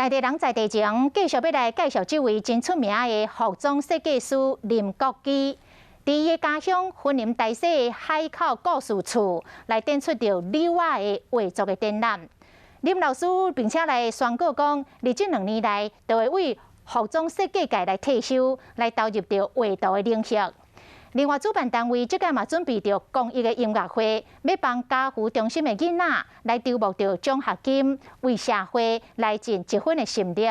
在地人在地情，繼續欲來介紹這位真出名的服裝設計師林國基。佇伊的家鄉雲林大溪的海口故事厝來展出著紐仔的畫作的展覽。林老師並且來宣告講，佇這2年來，就會為服裝設計界來退休，來投入著畫圖的領域。另外，主辦單位這擺嘛準備著公益的音樂會，欲幫家扶中心的囡仔來籌募著獎學金，為社會來盡一份的心力。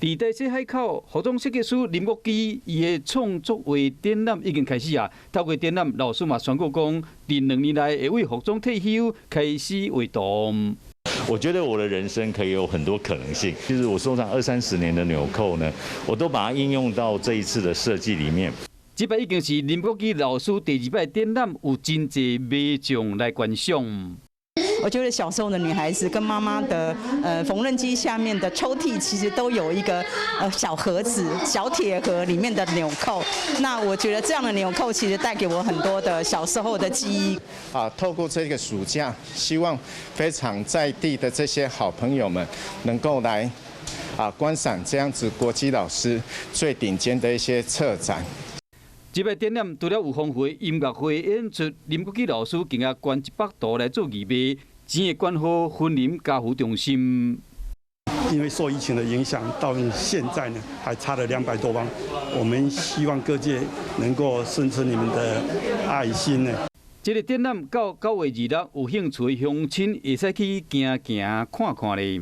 佇大溪海口，服裝設計師林國基伊的創作畫展覽已經開始啊！透過展覽，老師嘛宣告講，佇2年內會為服裝退休，開始畫圖。我覺得我的人生可以有很多可能性。其實我收藏二三十年的紐扣呢，我都把它應用到這一次的設計裡面。這擺已經是林國基老師第二擺展覽，有真濟民眾來觀賞。我覺得小時候的女孩子跟媽媽的縫紉機下面的抽屜，其實都有一個小盒子、小鐵盒裡面的紐扣。那我覺得這樣的紐扣其實帶給我很多的小時候的記憶。啊，透過這個暑假，希望非常在地的這些好朋友們能夠來觀賞這樣子國基老師最頂尖的一些策展。這擺展覽除了有豐富的音樂會演出，林國基老師更加捐100圖來做義賣，錢會捐予雲林家扶中心。因為受疫情的影響，到現在呢還差了200多萬。我們希望各界能夠伸出你們的愛心呢。這個展覽到9月26，有興趣的鄉親會使去行行看看咧。